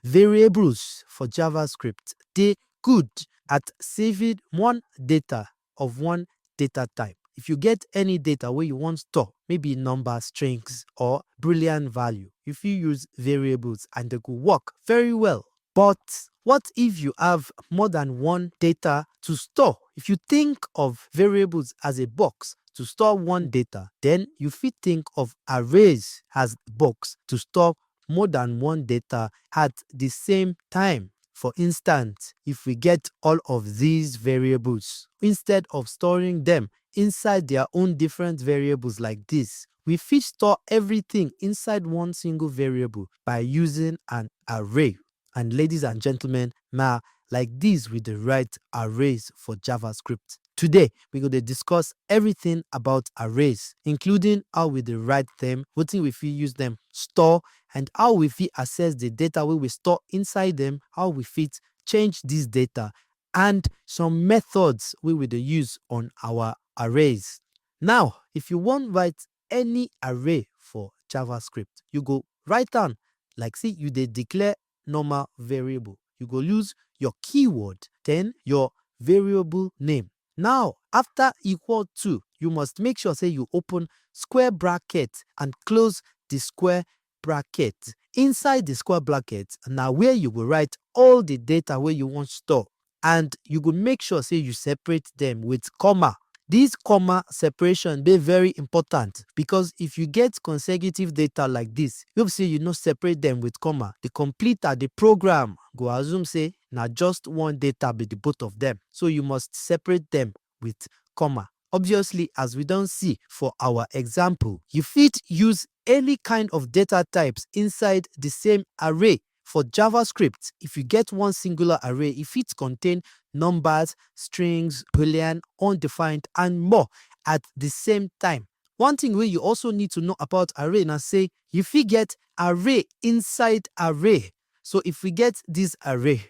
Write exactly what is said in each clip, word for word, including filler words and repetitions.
Variables for JavaScript dey good at saving one data of one data type. If you get any data wey you wan store, maybe number, strings, or boolean value, you fit use variables and dem go work very well. But what if you have more than one data to store? If you think of variables as a box to store one data, then you fit think of arrays as box to store more than one data at the same time. For instance, if we get all of these variables, instead of storing them inside their own different variables like this, we fit store everything inside one single variable by using an array. And ladies and gentlemen, na like this we dey write arrays for JavaScript. Today, we go dey discuss everything about arrays, including how we dey write them, wetin we fit use them store, and how we fit access the data wey we store inside them, how we fit change this data, and some methods wey we dey use on our arrays. Now, if you wan write any array for JavaScript, you go write am like say you dey declare normal variable. You go use your keyword, then your variable name. Now, after equal to, you must make sure say you open square bracket and close the square bracket. Inside the square bracket, na where you go write all the data wey you wan store, and you go make sure say you separate them with comma. This comma separation dey very important, because if you get consecutive data like this, you see you no separate them with comma, the compiler, the program, go assume say na just one data be the both of them. So you must separate them with comma. Obviously, as we don see for our example, you fit use any kind of data types inside the same array. For JavaScript, if you get one singular array, e fit contain numbers, strings, boolean, undefined, and more at the same time. One thing wey you also need to know about array na say you fit get array inside array. So if we get this array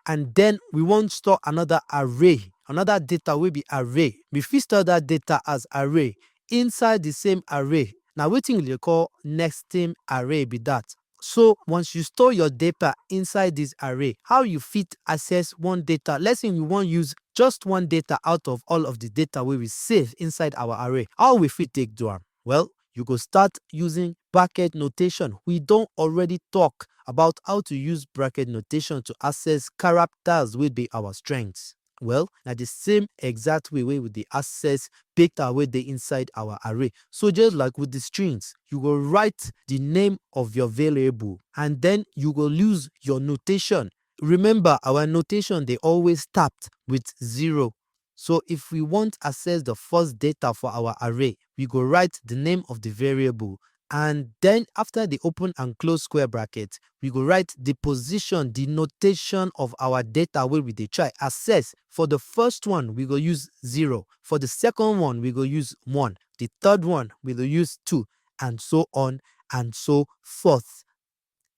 and then we wan store another array, another data wey be array, we fit store that data as array inside the same array. Na wetin we dey call nesting array be that. So once you store your data inside this array, how you fit access one data? Let's say we wan use just one data out of all of the data wey we save inside our array. How we fit take do am? Well, you go start using bracket notation. We don already talk about how to use bracket notation to access characters wey be our strings. Well, na the same exact way wey we dey access data wey dey inside our array. So just like with the strings, you go write the name of your variable and then you go use your notation. Remember, our notation dey always start with zero. So if we want access the first data for our array, we go write the name of the variable, and then after the open and close square bracket, we go write the position, the notation of our data wey we dey try access. For the first one, we go use zero. For the second one, we go use one. The third one, we go use two, and so on and so forth.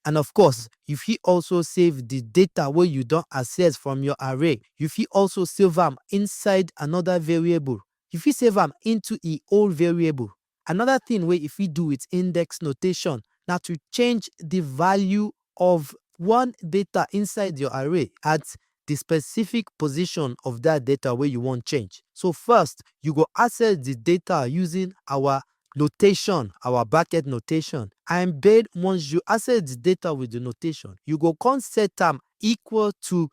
And of course, you fit also save the data wey you don access from your array. You fit also save am inside another variable. You fit save am into e own variable. Another thing wey you fit do with index notation na to change the value of one data inside your array at the specific position of that data wey you wan change. So first, you go access the data using our notation, our bracket notation. And then once you access the data with the notation, you go come set am equal to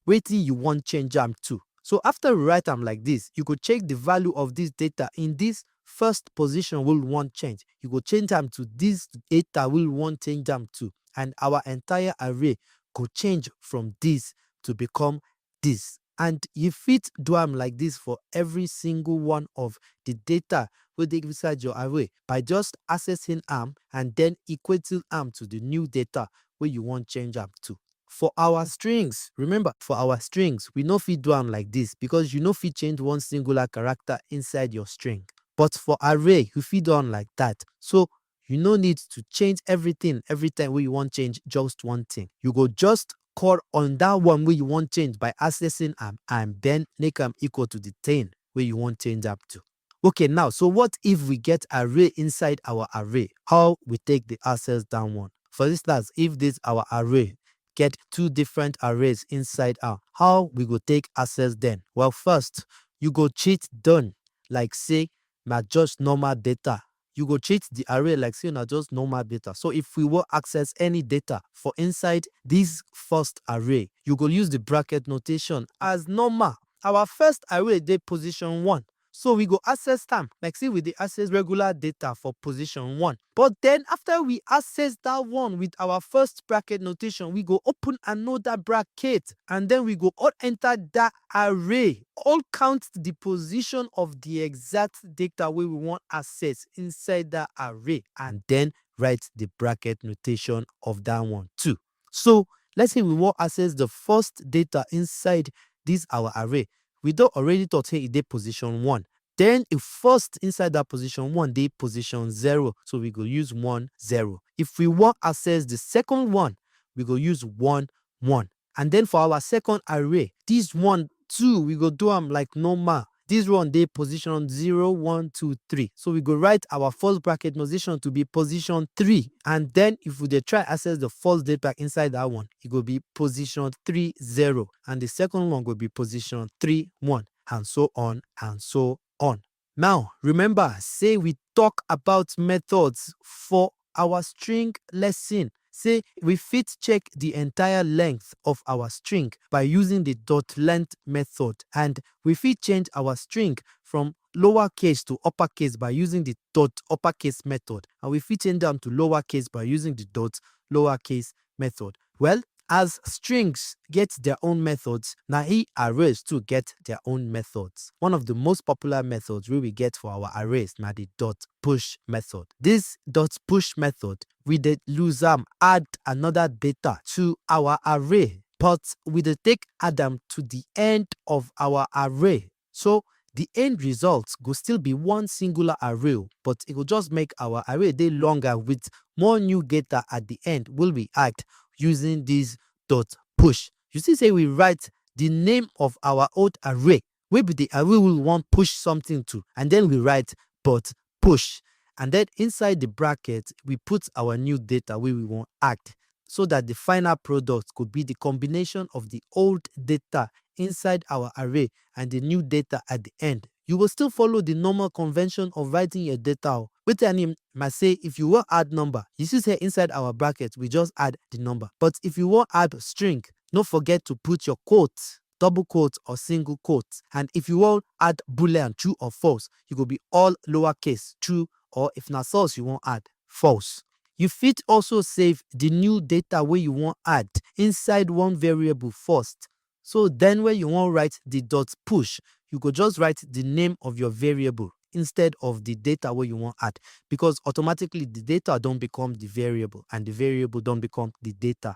wetin you wan change am to. So after you write am like this, you go check the value of this data in this first position wey you wan change. You go change am to this data wey you wan change am to. And our entire array go change from this to become this. And you fit do am like this for every single one of the data wey dey inside your array by just accessing am and then equating am to the new data wey you wan change am to. For our strings, remember, for our strings, we no fit do am like this because you no fit change one singular character inside your string. But for array, you fit do am like that. So you no need to change everything every time wey you wan change just one thing. You go just call on that one wey you wan change by accessing am and then make am equal to the thing wey you wan change am to. Okay, now, so what if we get array inside our array? How we take dey access that one? For instance, if this our array get two different arrays inside am. How we go take access dem? Well, first, you go treat dem like say na just normal data. You go treat the array like say na just normal data. So if we wan access any data for inside this first array, you go use the bracket notation as normal. Our first array dey position one. So we go access am like say we dey access regular data for position one. But then after we access that one with our first bracket notation, we go open another bracket, and then we go all enter that array, all count the position of the exact data wey we wan access inside that array, and then write the bracket notation of that one too. So let's say we wan access the first data inside this our array. We don already talk say e dey position one. Then if first inside that position one dey position zero, so we go use one, zero. If we wan access the second one, we go use one, one. And then for our second array, this one too, we go do am like normal. This one dey position zero, one, two, three. So we go write our first bracket notation to be position three. And then if we dey try access the first data inside that one, e go be position three, zero. And the second one go be position three, one. And so on and so on. Now, remember say we talk about methods for our string lesson. Say we fit check the entire length of our string by using the dot length method, and we fit change our string from lowercase to uppercase by using the dot uppercase method, and we fit change am to lowercase by using the dot lowercase method. Well, as strings get their own methods, na e arrays too get their own methods. One of the most popular methods wey we get for our arrays na the dot push method. This dot push method, we dey use am add another data to our array, but we dey take add am to the end of our array. So the end result go still be one singular array, but e go just make our array dey longer with more new data at the end wey we add using this dot push. You see say we write the name of our old array, wey be the array we wan push something to, and then we write dot push. And then inside the bracket, we put our new data wey we wan add, so that the final product could be the combination of the old data inside our array and the new data at the end. You go still follow the normal convention of writing your data o. Wetin I mean na say if you wan add number, you see say inside our bracket, we just add the number. But if you wan add string, no forget to put your quote, double quote or single quote. And if you wan add boolean, true or false, e go be all lowercase, true, or if na source you wan add, false. You fit also save the new data wey you wan add inside one variable first. So then when you wan write the dot push, you go just write the name of your variable instead of the data wey you wan add, because automatically the data don become the variable and the variable don become the data.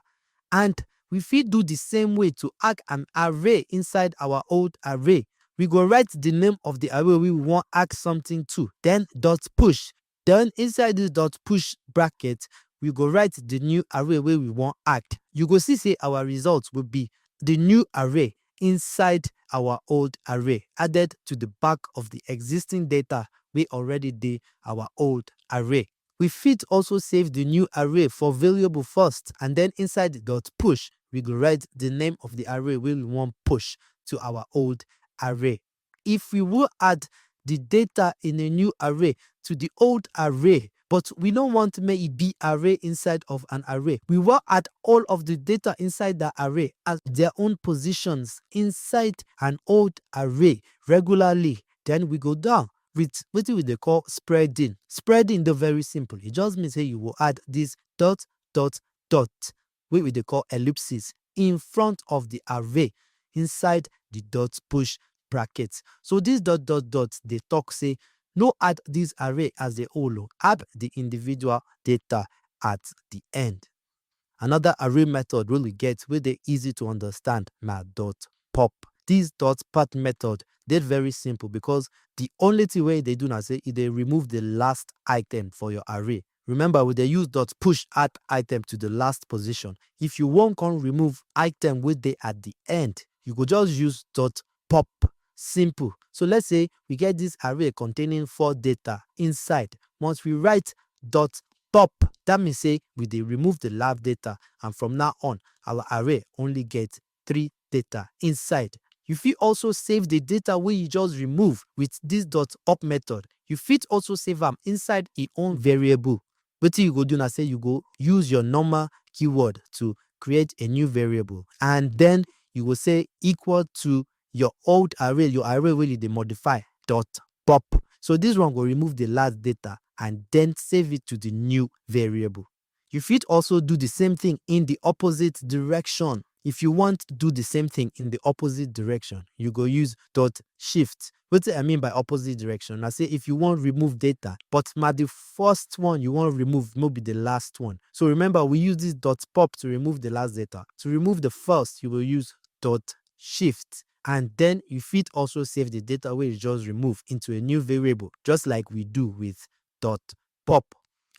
And we fit do the same way to add an array inside our old array. We go write the name of the array wey we wan add something to, then dot push. Then inside this dot push bracket, we go write the new array wey we wan add. You go see say our result will be the new array inside our old array added to the back of the existing data wey already dey our old array. We fit also save the new array for variable first, and then inside the dot push, we go write the name of the array wey we wan push to our old array. If we wan add the data in a new array to the old array, but we no want make e be array inside of an array, we wan add all of the data inside that array as their own positions inside an old array regularly. Then we go down with wetin we dey call spreading. Spreading dey very simple. E just mean say you go add this dot, dot, dot, wey we dey call ellipsis, in front of the array inside the dot push bracket. So this dot, dot, dot dey talk say no add this array as a whole o, add the individual data at the end. Another array method wey we get wey dey easy to understand na dot pop. This dot pop method dey very simple because the only thing wey e dey do na say e dey remove the last item for your array. Remember, we dey use dot push add item to the last position. If you wan come remove item wey dey at the end, you go just use dot pop. Simple. So let's say we get this array containing four data inside. Once we write dot pop That means say we dey remove the last data, and from now on, our array only get three data inside. You fit also save the data wey you just remove with this dot pop method. You fit also save am inside e own variable. Wetin you go do na say you go use your normal keyword to create a new variable, and then you go say equal to your old array, your array wey you dey modify, dot pop. So this one go remove the last data and then save it to the new variable. You fit also do the same thing in the opposite direction. If you want do the same thing in the opposite direction, you go use dot shift. Wetin I mean by opposite direction? I say if you want remove data, but na the first one you want remove, no be the last one. So remember, we use this dot pop to remove the last data. To remove the first, you will use dot shift. And then you fit also save the data wey you just remove into a new variable, just like we do with dot pop.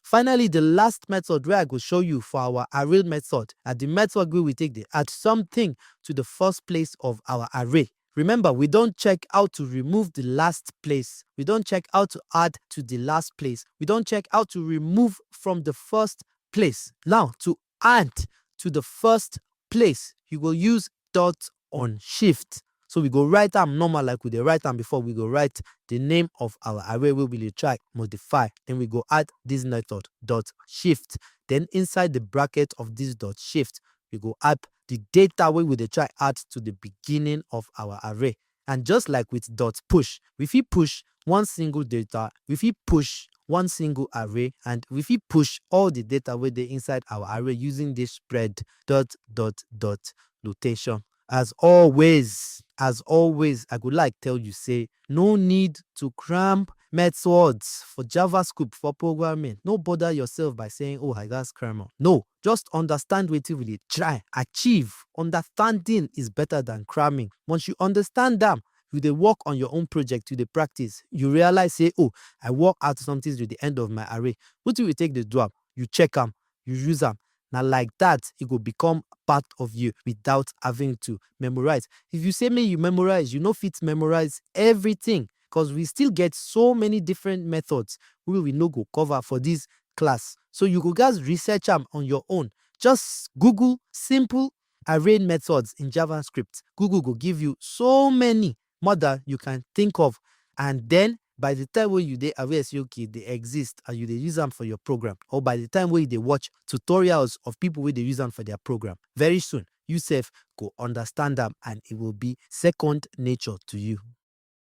Finally, the last method wey I go show you for our array method na the method wey we take dey add something to the first place of our array. Remember, we don check how to remove the last place. We don check how to add to the last place. We don check how to remove from the first place. Now, to add to the first place, you go use dot on shift. So we go write am normal like we dey write am before. We go write the name of our array wey we dey try modify. Then we go add this method dot shift. Then inside the bracket of this dot shift, we go add the data wey we dey try add to the beginning of our array. And just like with dot push, we fit push one single data, we fit push one single array, and we fit push all the data wey dey inside our array using this spread dot dot dot notation. As always, as always, I go like tell you say no need to cram methods for JavaScript, for programming. No bother yourself by saying, "Oh, I gats cram am." No, just understand wetin we dey try achieve. Understanding is better than cramming. Once you understand am, you dey work on your own project, you dey practice, you realize say, "Oh, I work out something to the end of my array." Wetin we take dey do am? You check am, you use am. Na like that, e go become part of you without having to memorize. If you say make you memorize, you no fit memorize everything, because we still get so many different methods wey we no go cover for this class. So you go gats research am on your own. Just Google simple array methods in JavaScript. Google go give you so many more than you can think of. And then by the time wey you dey aware say, okay, they exist and you dey use am for your program, or by the time wey you dey watch tutorials of people wey dey use am for their program, very soon you sef go understand am and it will be second nature to you.